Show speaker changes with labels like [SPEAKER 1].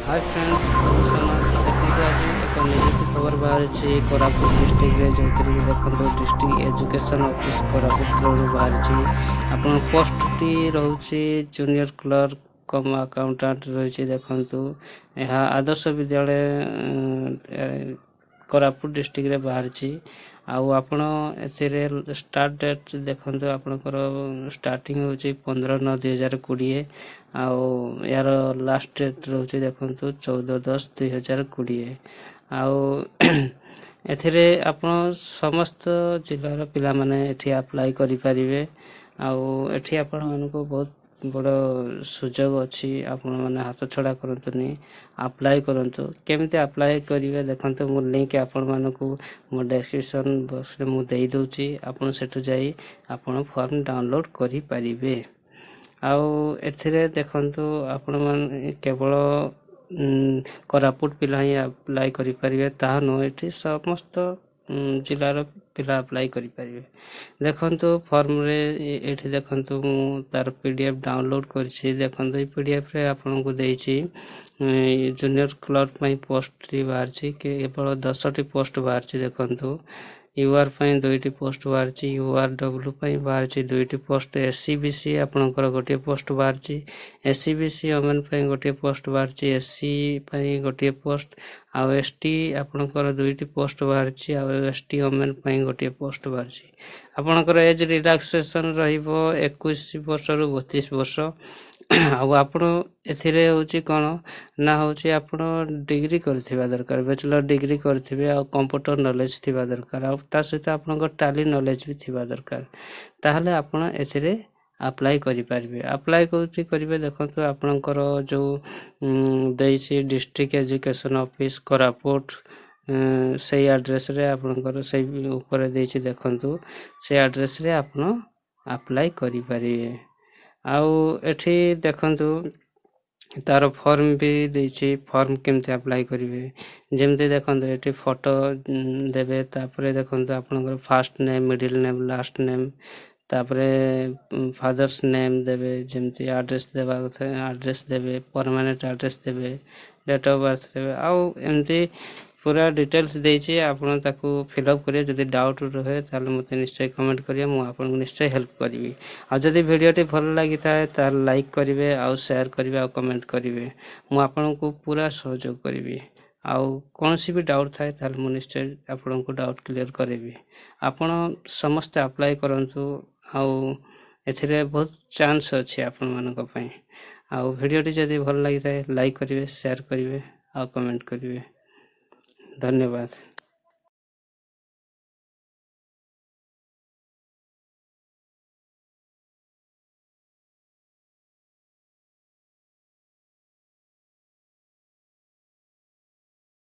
[SPEAKER 1] High friends, ମୁଁ ସୋମା। ଦେଖନ୍ତୁ, ଆଜି ଏକ ନିଯୁକ୍ତି ଖବର ବାହାରିଛି କୋରାପୁଟ ଡିଷ୍ଟ୍ରିକ୍ଟରେ, ଯେଉଁଥିରେ କି ଦେଖନ୍ତୁ, ଡିଷ୍ଟ୍ରିକ୍ଟ ଏଜୁକେସନ୍ ଅଫିସ୍ କୋରାପୁଟ ତରଫରୁ ବାହାରିଛି। ଆପଣଙ୍କ ପୋଷ୍ଟଟି ରହୁଛି ଜୁନିୟର କ୍ଲର୍କ କମ୍ ଆକାଉଣ୍ଟାଣ୍ଟ ରହିଛି। ଦେଖନ୍ତୁ, ଏହା ଆଦର୍ଶ ବିଦ୍ୟାଳୟ କୋରାପୁଟ ଡିଷ୍ଟ୍ରିକ୍ଟରେ ବାହାରିଛି। ଆଉ ଆପଣ ଏଥିରେ ଷ୍ଟାର୍ଟ ଡେଟ୍ ଦେଖନ୍ତୁ, ଆପଣଙ୍କର ଷ୍ଟାର୍ଟିଂ ହେଉଛି 15/9/2020 ଆଉ ଏହାର ଲାଷ୍ଟ ଡେଟ୍ ରହୁଛି ଦେଖନ୍ତୁ, 14/10/2020। ଆଉ ଏଥିରେ ଆପଣ ସମସ୍ତ ଜିଲ୍ଲାର ପିଲାମାନେ ଏଠି ଆପ୍ଲାଏ କରିପାରିବେ। ଆଉ ଏଠି ଆପଣମାନଙ୍କୁ ବହୁତ ବଡ଼ ସୁଯୋଗ ଅଛି। ଆପଣମାନେ ହାତ ଛଡ଼ା କରନ୍ତୁନି, ଆପ୍ଲାଏ କରନ୍ତୁ। କେମିତି ଆପ୍ଲାଏ କରିବେ, ଦେଖନ୍ତୁ, ମୁଁ ଲିଙ୍କ ଆପଣମାନଙ୍କୁ ମୋ ଡେସ୍କ୍ରିପସନ୍ ବକ୍ସରେ ମୁଁ ଦେଇଦେଉଛି। ଆପଣ ସେଠୁ ଯାଇ ଆପଣ ଫର୍ମ ଡାଉନଲୋଡ଼୍ କରିପାରିବେ। ଆଉ ଏଥିରେ ଦେଖନ୍ତୁ, ଆପଣମାନେ କେବଳ କୋରାପୁଟ ପିଲା ହିଁ ଆପ୍ଲାଏ କରିପାରିବେ ତାହା ନୁହେଁ, ଏଠି ସମସ୍ତ ଜିଲ୍ଲାର ପିଲା ଆପ୍ଲାଏ କରିପାରିବେ। ଦେଖନ୍ତୁ, ଫର୍ମରେ ଏଠି ଦେଖନ୍ତୁ, ମୁଁ ତାର ପିଡିଏଫ୍ ଡାଉନଲୋଡ଼୍ କରିଛି। ଦେଖନ୍ତୁ, ଏଇ ପିଡିଏଫ୍ରେ ଆପଣଙ୍କୁ ଦେଇଛି, ଜୁନିୟର କ୍ଲର୍କ ପାଇଁ ପୋଷ୍ଟଟି ବାହାରିଛି। କେବଳ 10ଟି ପୋଷ୍ଟ ବାହାରିଛି। ଦେଖନ୍ତୁ, you ଆର୍ ପାଇଁ ଦୁଇଟି ପୋଷ୍ଟ ବାହାରିଛି, you R W ପାଇଁ ବାହାରିଛି ଦୁଇଟି post, S E B C ଆପଣଙ୍କର ଗୋଟିଏ ପୋଷ୍ଟ ବାହାରିଛି, S E B C women ପାଇଁ ଗୋଟିଏ ପୋଷ୍ଟ ବାହାରିଛି, ଏସ୍ ସି ପାଇଁ ଗୋଟିଏ ପୋଷ୍ଟ, ଆଉ ଏସ୍ ଟି ଆପଣଙ୍କର ଦୁଇଟି ପୋଷ୍ଟ ବାହାରିଛି, ଆଉ ଏସ୍ ଟି ଓମେନ୍ ପାଇଁ ଗୋଟିଏ ପୋଷ୍ଟ ବାହାରିଛି। ଆପଣଙ୍କର ଏଜ୍ ରିଲାକ୍ସେସନ୍ ରହିବ 21 ବର୍ଷରୁ 32 ବର୍ଷ। ଆଉ ଆପଣ ଏଥିରେ ହେଉଛି କ'ଣ ନା ହେଉଛି ଆପଣ ଡିଗ୍ରୀ କରିଥିବା ଦରକାର, ବ୍ୟାଚଲର ଡିଗ୍ରୀ କରିଥିବେ ଆଉ କମ୍ପ୍ୟୁଟର ନଲେଜ ଥିବା ଦରକାର, ଆଉ ତା ସହିତ ଆପଣଙ୍କ ଟାଲି ନଲେଜ ବି ଥିବା ଦରକାର। ତାହେଲେ ଆପଣ ଏଥିରେ ଆପ୍ଲାଏ କରିପାରିବେ। ଆପ୍ଲାଏ କେଉଁଠି କରିବେ? ଦେଖନ୍ତୁ, ଆପଣଙ୍କର ଯେଉଁ ଦେଇଛି ଡିଷ୍ଟ୍ରିକ୍ଟ ଏଜୁକେସନ୍ ଅଫିସ୍ କୋରାପୁଟ, ସେଇ ଆଡ୍ରେସରେ ଆପଣଙ୍କର ସେଇ ଉପରେ ଦେଇଛି। ଦେଖନ୍ତୁ, ସେଇ ଆଡ୍ରେସରେ ଆପଣ ଆପ୍ଲାଏ କରିପାରିବେ। ଆଉ ଏଠି ଦେଖନ୍ତୁ, ତାର ଫର୍ମ ବି ଦେଇଛି, ଫର୍ମ କେମିତି ଆପ୍ଲାଏ କରିବେ। ଯେମିତି ଦେଖନ୍ତୁ, ଏଠି ଫଟୋ ଦେବେ, ତାପରେ ଦେଖନ୍ତୁ, ଆପଣଙ୍କର first name, middle name, last name, ତାପରେ ଫାଦର୍ସ ନେମ୍ ଦେବେ। ଯେମିତି ଆଡ୍ରେସ୍ ଦେବା କଥା ଆଡ୍ରେସ୍ ଦେବେ, ପରମାନେଣ୍ଟ ଆଡ୍ରେସ୍ ଦେବେ, ଡେଟ୍ ଅଫ୍ ବାର୍ଥ ଦେବେ, ଆଉ ଏମିତି ପୁରା ଡିଟେଲ୍ସ ଦେଇଛି। ଆପଣ ତାକୁ ଫିଲ୍ଅପ୍ କରିବେ। ଯଦି ଡାଉଟ୍ ରୁହେ, ତାହେଲେ ମୋତେ ନିଶ୍ଚୟ କମେଣ୍ଟ କରିବେ, ମୁଁ ଆପଣଙ୍କୁ ନିଶ୍ଚୟ ହେଲ୍ପ କରିବି। ଆଉ ଯଦି ଭିଡ଼ିଓଟି ଭଲ ଲାଗିଥାଏ, ତାହେଲେ ଲାଇକ୍ କରିବେ ଆଉ ସେୟାର କରିବେ ଆଉ କମେଣ୍ଟ କରିବେ। ମୁଁ ଆପଣଙ୍କୁ ପୁରା ସହଯୋଗ କରିବି। ଆଉ କୌଣସି ବି ଡାଉଟ୍ ଥାଏ, ତାହେଲେ ମୁଁ ନିଶ୍ଚୟ ଆପଣଙ୍କୁ ଡାଉଟ୍ କ୍ଲିୟର୍ କରିବି। ଆପଣ ସମସ୍ତେ ଆପ୍ଲାଏ କରନ୍ତୁ ଆଉ ଏଥିରେ ବହୁତ ଚାନ୍ସ ଅଛି ଆପଣମାନଙ୍କ ପାଇଁ। ଆଉ ଭିଡ଼ିଓଟି ଯଦି ଭଲ ଲାଗିଥାଏ, ଲାଇକ୍ କରିବେ, ସେୟାର କରିବେ ଆଉ କମେଣ୍ଟ କରିବେ। ଧନ୍ୟବାଦ।